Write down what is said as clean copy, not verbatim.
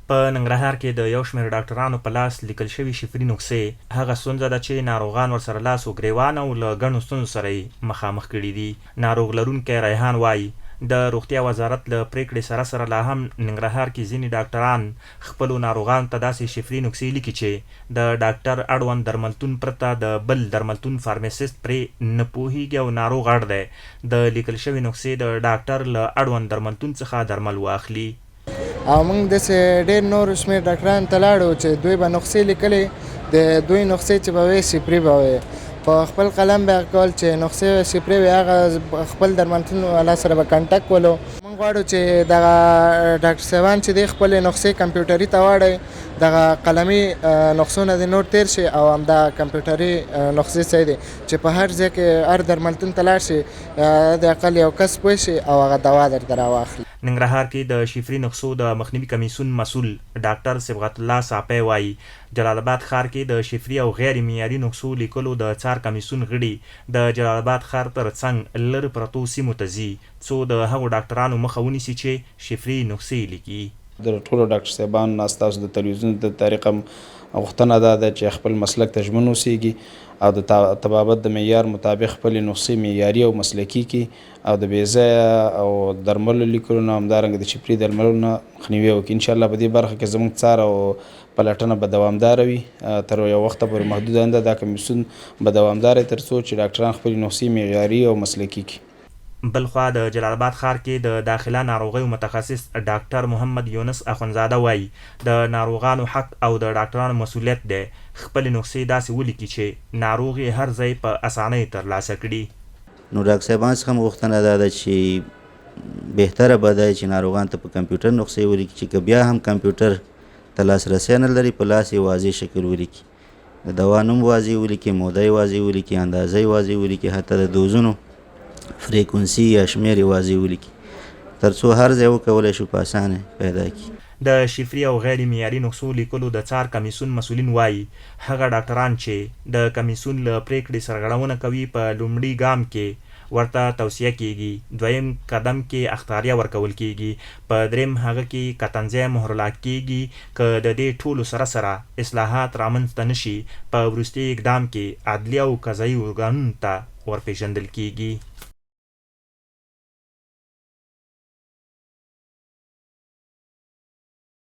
په ننګرهار کې د یو شمېر ډاکټرانو په لاس لیکل شوې شفري نسخې هغه ستونزه ده چې ناروغان ورسره لاس و ګرېوان او له ګڼو ستونزو سره یې مخامخ کړي دي. ناروغ لرونکی ریحان وايي، د روغتیا وزارت له پرېکړې سره سره لا هم ننګرهار کې ځینې ډاکټران خپلو ناروغانو ته داسې شفري نسخې لیکي چې د ډاکټر اړوند درملتون پرته د بل درملتون فارمسست پرې نه پوهېږي او ناروغ اړ دی د لیکل شوې نسخې د ډاکټر له اړوند درملتون څخه درمل واخلي. او موږ داسې ډېر نور شمېر ډاکټرانو ته لاړو چې دوی به نسخې لیکلې، د دوی نسخې چې به وې شفري به وې، په خپل قلم به کول چې نسخې وې شفري وې، هغه خپل درملتون والا سره به کنټک کولو. موږ غواړو چې دغه ډاکټر صاحبان چې دی خپلې نسخې کمپیوټري ته واړوي، دغه قلمي نسخو نه دې نور تېر شي او همدا کمپیوټري نسخې صحیح دي چې په هر ځای کې هر درملتون ته لاړ شي د اقل یو کس پوه شي او هغه دوا درته راواخلي. ننګرهار کې د شفري نسخو د مخنیوي کمېسیون مسول ډاکټر صبغت الله ساپی وايي، جلال اباد ښار کې د شفري او غیر معیاري نسخو لیکلو د څار کمېسیون غړي د جلال اباد ښار تر څنګ لرې پرتو سیمو ته ځي، څو د هغو ډاکټرانو مخه ونیسي چې شفري نسخې لیکي. د ټولو ډاکټر صاحبانو نه ستاسو د تلویزیون د طریقه غوښتنه دا ده چې خپل مسلک ته ژمن اوسیږي او د طبابت د معیار مطابق خپلې نسخې معیاري او مسلکي کړي او د بې ځایه او درملو لیکلو نه، همدارنګه د شفري درملو نه مخنیوی وکړي. انشاءالله په دې برخه کې زموږ څار او پلټنه به دوامداره وي، تر یو وخته پورې محدوده نه ده، دا کمیسیون به دوامداره وي تر څو چې ډاکټران خپلې نسخې معیاري او مسلکي کړي. بلخوا د جلال اباد ښار کې د داخله ناروغیو متخصص ډاکټر محمد یونس اخندزاده وايي، د ناروغانو حق او د ډاکټرانو مسوولیت دی خپلې نسخې داسې ولیکي چې ناروغ یې هر ځای په اسانۍ ترلاسه کړي. نو ډاکټر صاحبان څخه هم غوښتنه دا ده چې بهتره به دا چې ناروغان ته په کمپیوټر نسخې ولیکي، چې که بیا هم کمپیوټر ته لاسرسی نه لري په لاس یې واضح شکل ولیکي، د دوا نوم واضح ولیکي، موده یې واضح ولیکي، اندازه یې واضح ولیکي، حتی د دوزونو فریکونسي یا شمېر یې واضح ولیکي، ترڅو هر ځای وکولای شو په اسانه پیدا کړي. د شفري او غیر معیاري نسخو لیکلو د څار کمیسیون مسولین وايي، هغه ډاکټران چې د کمیسیون له پرېکړې سرغړونه کوي په لومړي ګام کې ورته توصیه کېږي، دویم قدم کې اخطاریه ورکول کېږي، په دریم هغه کې کتنځی مهرلاک کېږي، که د دې ټولو سره سره اصلاحات رامنځ ته نه شي په وروستي اقدام کې عدلي او قضايي ارګانونو ته ورپېژندل کېږي.